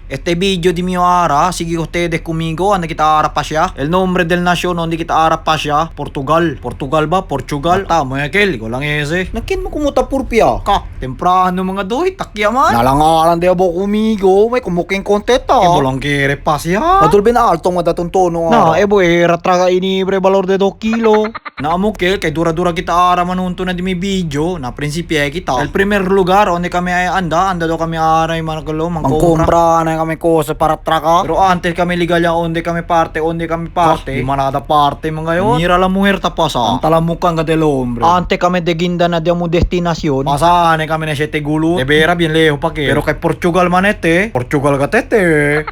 Este video di mio ara, sige ustedes conmigo, anda kita ara pa siya. El nombre del nación onde kita ara pa siya, Portugal. Portugal ba? Portugal? Tama ya kel, ko lang ese. Nakin mo kumuta purpia. Ka, temprano mga doy, takya man. Nalangalan de abo kumigo, may kumuking konteta. Ebo lang kere pa siya. Adulben alto nga datong tono ara. Na, ebo era traga inibre valor de 2 kilo. Naamukil, kay dura-dura kita ara manunto na di may video, na prinsipye kita. El primer lugar onde kami ay anda, anda daw kami aray managalo, mangkompra na kami kosa para traka. Pero antes kami legal ya onde kami parte, onde kami parte. Di manada parte mga yun. Mira la mujer tapasa. Ang talamukan ka del hombre. Ante kami de ginda na di mo destinasyon. Pasane kami na siyete gulo. De vera bien lejos pa ke. Pero kay Portugal manete. Portugal ka tete.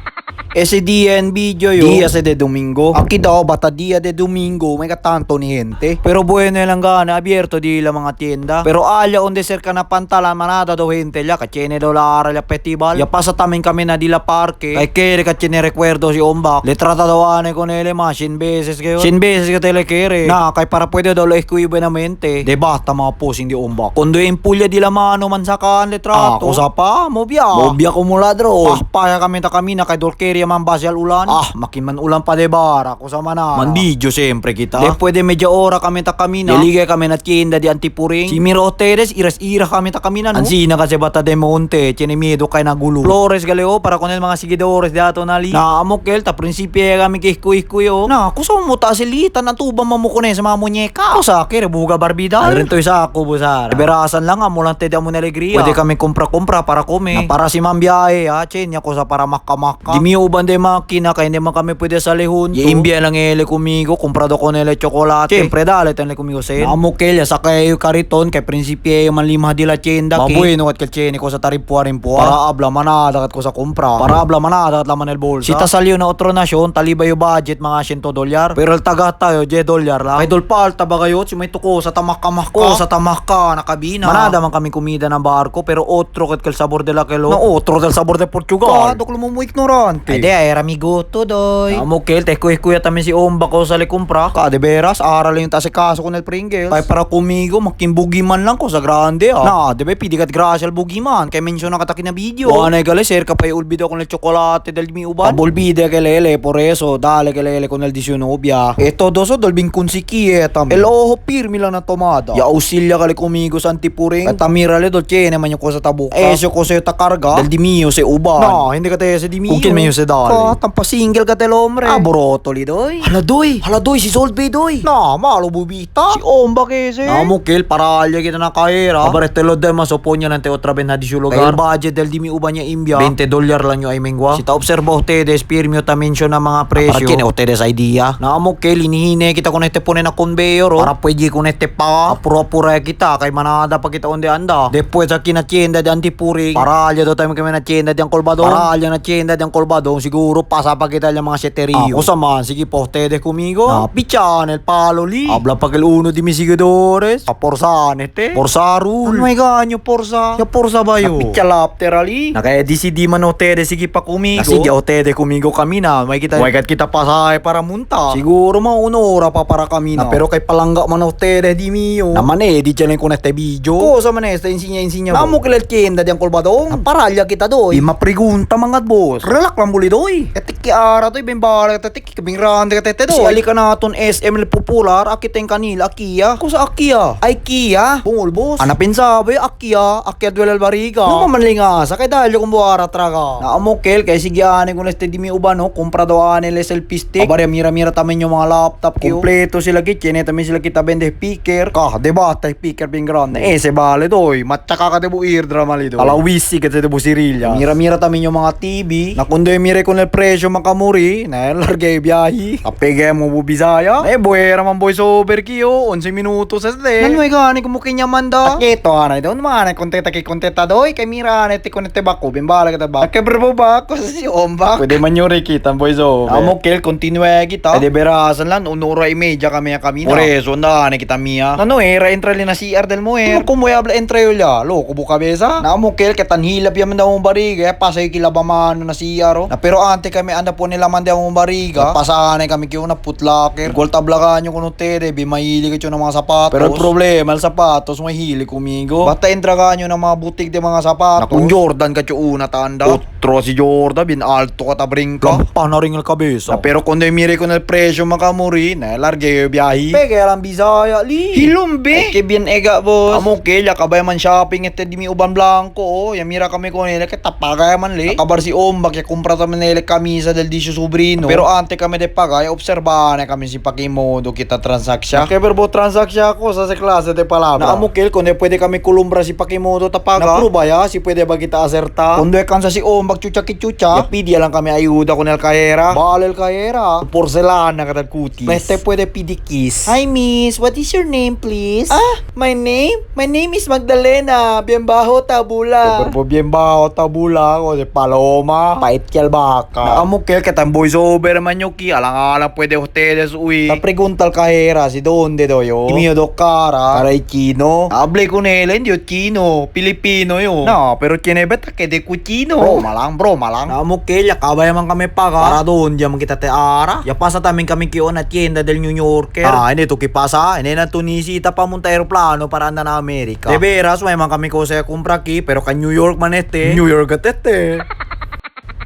Ese día en video yo. Día se de domingo. Aquí daw bata día de domingo may katanto ni gente. Pero bueno lang gana abierto di la mga tienda. Pero alla onde cerca na pantala manada do gente ya kachene do la ara la festival. Ya pasa tamen kami na di la parque. Kay kere kachene recuerdo si Ombak. Le trata daw ane con ele ma 100 beses kayo. 100 beses ka tele kere. Na kay para pwede daw lo escuyo buenamente. De basta mga posing di Ombak. Kundo impulya di la mano man sakaan le trato. Ah, kusa pa, mobya. Mobya como ladron. Ah, paya kami ta kami na kay Dolkeria man basyal ulan. Ah, makiman ulan pa de bara kusa man Man video siyempre kita. Después de media hora kami ta kami na. Liligay kami na tienda di Antipuring. Si Miro Teres, iras-ira kami ta kami na no. Ansina kasi bata de monte, tiene miedo kay nagulo. Flores galeo para con el mga seguidores de ato nali. Na amokel ta prinsipye kami kiskuy-kuyo. Na kusa mo ta silita na tuba mamukune sa mga muñeca. Kusa kere buga barbida. Alrin to isa ako busara. Berasan lang amo lang te amo na alegria. Pwede kami kumpra-kumpra para kome. Na para si mambiyahe ha, chenya ko sa para maka-maka. Di mi uban de makina kay hindi man kami pwede sa lehunto. Iimbia lang ele kumigo, kumprado ko nele chocolate. Siyempre dale tenle kumigo sen. Amokel ya sa kayo kariton kay prinsipye man lima di la tienda ki. Mabueno kat kalchene ko sa taripua rin po. Para habla manada kat ko sa kumpra. Para habla manada kat laman el bolsa. Si tasaliw na otro nasyon, taliba yung budget mga $100. Pero el taga tayo, $10 lang. Kay dolpal, taba kayo, si may tuko sa tamak-kamak ko. Sa tamak ka, nakabina. Manada man kami kumida ng barko, pero otro kat kal sabor de la kelo. No, otro del sabor de Portugal. Kadok mo mo ignorante. Ay, de, era mi gusto, doy. Amokel, te kuya tamin si Omba ko sa likumpra. Ka, de veras, aral yung tasikaso ko nel Pringles. Kay para kumigo, makimbugiman lang ko sa grande, ah. Na, de be, pidi kat grasya al bugiman. Kay mention na kataki na video. Wanay gale, sir, kapay ulbido con el chocolate del mi uban. Abolbide que lele, por eso, dale que lele con el disyunobia. Eto doso, dolbing kunsikie tam. El ojo pirmi lang na tomada. Ya auxilia kali kumigo sa antipuring. At tamira le dolce naman yung ko sa tabuka. Eso ko sa'yo takarga. Del di mio se uban. Na, hindi ka tayo sa di mio. Kung kin se dale. Ka, tampa single ka tel hombre. Ah, borotoli doy. Hala doy. Hala doy, si Solve doy. Na, malo bubita. Si Omba kese. Na, mukil, paralya kita na kaera. Abarete lo demás, oponya lang te otra vez na di su lugar. El budget del di mi uban niya imbya. $20 lang yung ay mengwa. Si ta observa ustedes, pirmio ta mention na mga presyo. Para tiene ustedes idea. Na mukil, hinihine kita con este pone na conveyor. Oh. Para pwede con este pa. Apura-apura kita, kay manada pa kita onde anda. Después aquí na tienda de Antipuring. Paralya do tayo kami na tienda de ang Colbadon. Paralya na tienda de ang Colbadon. Siguro pasa pa kita yung mga seterio. Ako sama, sige po ustedes conmigo. Na pichan el palo li. Habla pa que el uno de mis seguidores. Paporsan este. Porsarul. Ano may ganyo porsa? Ya porsa ba yun? Napitsa lapter ali. Nakaya DCD man ustedes sige pa kumigo. Sige ustedes kumigo kami na. May kita may kita pasahe para munta. Siguro mga uno ora pa para kami na. Pero kay palangga man ustedes di mio. Naman eh di challenge con este video. Cosa man este insinya insinya. Namo kila tienda di ang Colbadong. Naparalya kita doy. Di mapregunta mga boss. Relax lang buli doy. Ketiki ara doy bembara ketik kebing rande ketete doy. Si ali ka naton SM el popular akiteng kanila Akia. Kusa Akia. Ay Kia. Bungol boss. Anapin sabi Akia. Akia duel al bariga. No mamanlingasa kay dahil kung buara traga. Naamokel kay sigyane kung este di mi uban no kumpra daw ane les selfie stick. Abarya mira mira tamen yung mga laptop kyo. Kompleto sila kitchen tamen sila kita bende speaker. Ka debata speaker bing grande. Eh se vale doy. Matsaka ka debu eardrum ali doy. Alawisi ka debu sirilya. Mira mira tamen yung mga TV. Na kundo mire con el presyo makamuri. Na larga biyahe. Apege mo bu Bisaya. Eh buera man boy sober kiyo 11 minutos este. Nan may gani kumukin niya man da. Takito anay doon man konteta kay konteta doy kay mira ane ti konete bako bimbala kita ba. Kebrebo ba ko si Omba. Pwede man yun kita boy sober. Amo kel continue kita. Eh de berasan lang 1:30 kami kami na. Por eso na ane kita mia. Ano era entra na CR del mujer. Como habla entre ya loko bu cabeza. Na amo kel ketan hilap yaman daw mong bariga pasay kilabamano na CR oh. Na pero ante kami anda po nila man di ang bariga. Pasahanay kami kiyo na putlaker. Igual tablakan nyo kun ustedes, bi mahilig kayo ng mga sapatos. Pero el problema, el sapatos, mahilig kumigo. Basta entra ka nyo ng mga butik de mga sapatos. Na kung Jordan ka una tanda. Otro si Jordan, bin alto ka tabringka. Lampa na rin el cabeza. Na, pero kung mire con el presyo makamuri, na largue yung biyahe. Peke lang Bisaya, li. Hilumbe. Ay, bien ega, boss. Amo ke, kabay man shopping este di mi uban blanco, oh. Ya mira kami con ele, que tapagay man le. Nakabar si Ombak, ya kumpra tamen ele camisa del disyo sobrino. Pero ante kami de pagay, obserbahan kami si pakimodo kita transaksya. Que verbo transaksya ako sa klase de palabra. Na amo kel, kundi pwede kami kulumbra si pakimodo tapaga. Na prueba ya, si pwede ba kita aserta. Kundi kansa si Ombak chucha kichucha. Ya pidi lang kami ayuda con el caera. Vale el caera. Porcelana katag kutis. Este puede pidikis. Hi miss, what is your name please? Ah, my name? My name is Magdalena. Bien bajo tabula. Pero bien bajo tabula o de paloma. Pait que albahaca. Naamo kel que tan voice over man yo ki. Alang-alang pwede ustedes uy. Ta pregunta al cajera si donde do yo. Y mío do cara. Caray chino. Hable con él, indio chino. Pilipino yo. No, pero tiene beta que de cuchino. Broma lang, broma lang. Naamo kel, yakabay man kami paga. Para doon, diyan man kita te ara. Ya pasa tamin kami kiyo na tienda del New Yorker. Ah, hindi to kipasa. Hindi na Tunisita pa munta aeroplano para anda na Amerika. De veras, may man kami ko sa kumpra ki, pero ka New York man este. New York at este.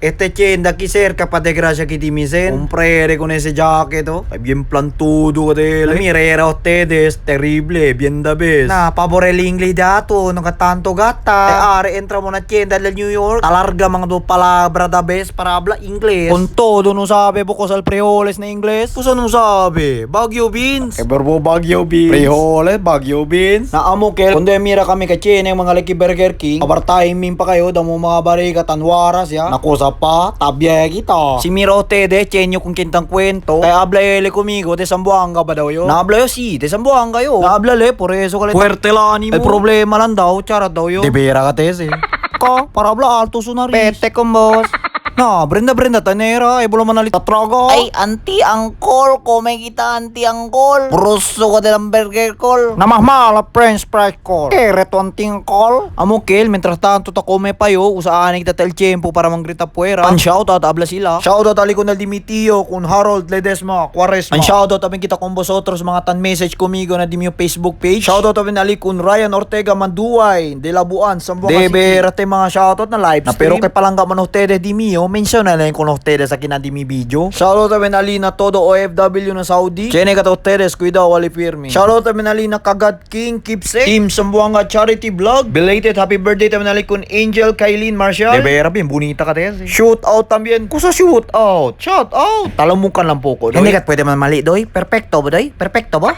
Este tienda aquí cerca pa de gracia que dimisen. Comprere con ese jacket, oh. Ay, bien plantudo ka dele. Mirera ustedes, terrible, bien the best. Na, pabor el inglés dato, no ka tanto gata. Eh, are, entra mo na tienda del New York. Talarga mga do palabra da best para habla inglés. Con todo no sabe bukos al frijoles na inglés. Puso no sabe, Baguio beans. Eh, verbo Baguio beans. Frijoles, Baguio beans. Na amo kel, kundi mira kami ka chine mga leki Burger King. Abar timing pa kayo, damo mga bariga tanwaras ya. Nakusa pa, tabya kita. Si Mira ustedes, chenyo kung kintang kwento. Kaya habla ele conmigo, de Zamboanga ba daw yo? Nahabla yo si, de Zamboanga yo. Nahabla le, por eso ka le. Fuerte la animo. El problema lang daw, charat daw yo. De vera ka tese. Ka, para habla alto su nariz. Pete con vos. Na, Brenda, Brenda, tanera, ay bola manalit. Tatraga. Ay, anti angkol, come kita anti angkol. Bruso ka del burger call. Namahmala French fries call. Kere to anting call. Amo kel, mientras tanto ta come pa yo, usaan kita tel tiempo para manggrita puera. Ang shoutout, habla sila. Shoutout ali con el Dimitio, con Harold Ledesma, Quaresma. Ang shoutout también kita con vosotros mga tan message conmigo na di mi Facebook page. Shoutout también ali con Ryan Ortega Manduay, de Labuan, Zamboanga City. De veras te mga shoutout na live stream. Na pero kay palangga man ustedes di mio, menciona lang con ustedes aquí na di mi video. Shoutout también ali na todo OFW na Saudi. Chene ka ustedes, cuidado wali firme. Shoutout también ali na Kagat King Keepsake. Team Zamboanga Charity Vlog. Belated happy birthday también ali con Angel Kailin Marshall. De vera, bien bonita ka tes. Shoot out también. Kusa shoot out. Shout out. Talamukan lang po ko. Hindi kat pwede man mali, doy. Perfecto ba, doy? Perfecto ba?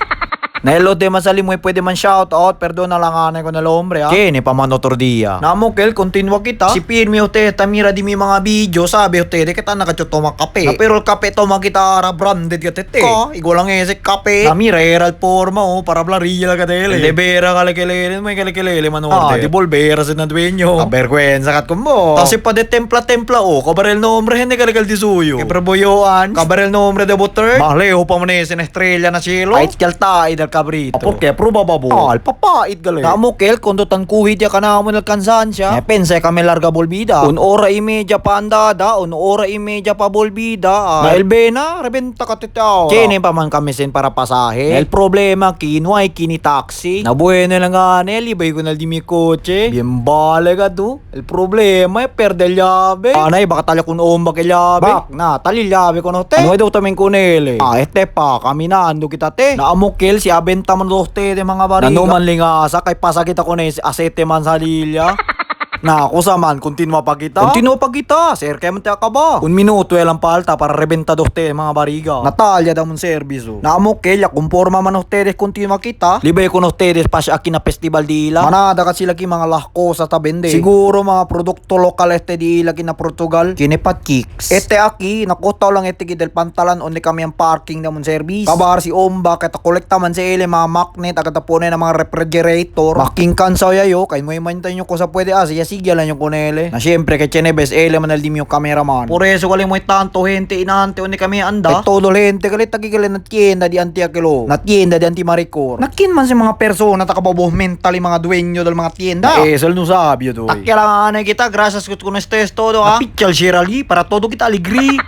Naelo de masali mo pwede man shout out, perdona lang anay ko na hombre ha. Kene pa man otro dia. Namo kel continua kita. Si pirmi usted mira di mi mga video, sabi usted kita nakacho toma kape. Na pero el kape toma kita ara branded ka tete. Ka, igual lang ese kape. Na mira era el forma oh, para hablar real ka dele. De vera ka lekelele, may kalekelele man order. Ah, di volver sa na dueño. A vergüenza kat kumbo. Kasi pa de templa templa oh, kabar el nombre hindi kalekal di suyo. Que preboyoan, kabar el nombre de butter. Mahleo pa man ese na estrella na cielo. Ay, kaltaid al cabrito. Ah, por qué? Prueba babo. Al papait gali. Namo kel kondo tan kuhit ya kanamo ng kansansya. Eh, pense kami larga bolbida. Un ora y media pa andada, un ora y media pa bolbida. Na elbena, rebenta ka titaw. Kene pa man kami sen para pasahe. El problema kinuay kini taxi. Na bueno lang anel, ibay ko na di mi kotse. Bien bale ka do. El problema eh, perde el llave. Anay, baka talya kun ombak el llave. Bak na, tali llave ko no te. Ano daw taming kunele. Ah, este pa, caminando kita te. Naamukil si abenta man dos te de mga bariga. Nanuman lingasa kay pasakit ako na asete man sa lilya. Na ako sa man, continua pa kita. Continua pa kita, sir, kaya man ka ba? Un minuto lang palta para rebenta dos te mga bariga. Natalia daw mon service. Naamukil, ya kumporma man ustedes continua kita. Libay con ustedes pa siya na festival di ila. Manada ka sila ki mga lahko sa tabende. Siguro mga produkto lokal este di ila kina Portugal. Kinepat kicks. Este aki, nakotaw lang este ki del pantalan only kami ang parking na mon service. Kabar si Omba, kaya kolekta man sa ile mga magnet, agad po na mga refrigerator. Making kansaw yayo, kay mo imantan nyo ko sa pwede asa, ya Sigue el año con él. Na siempre que Cheneves, él man el dimio cameraman. Por eso kali mo tanto gente inante onde kami anda. Ay, todo gente kali tagi kali na tienda di anti akelo. Na tienda di anti maricor. Nakin man si mga persona takababo mental yung mga dueño del mga tienda. Eso no sabio, doy. Takilangan kita, gracias con ustedes todo, ha. Napitchal Shirali, para todo kita alegre.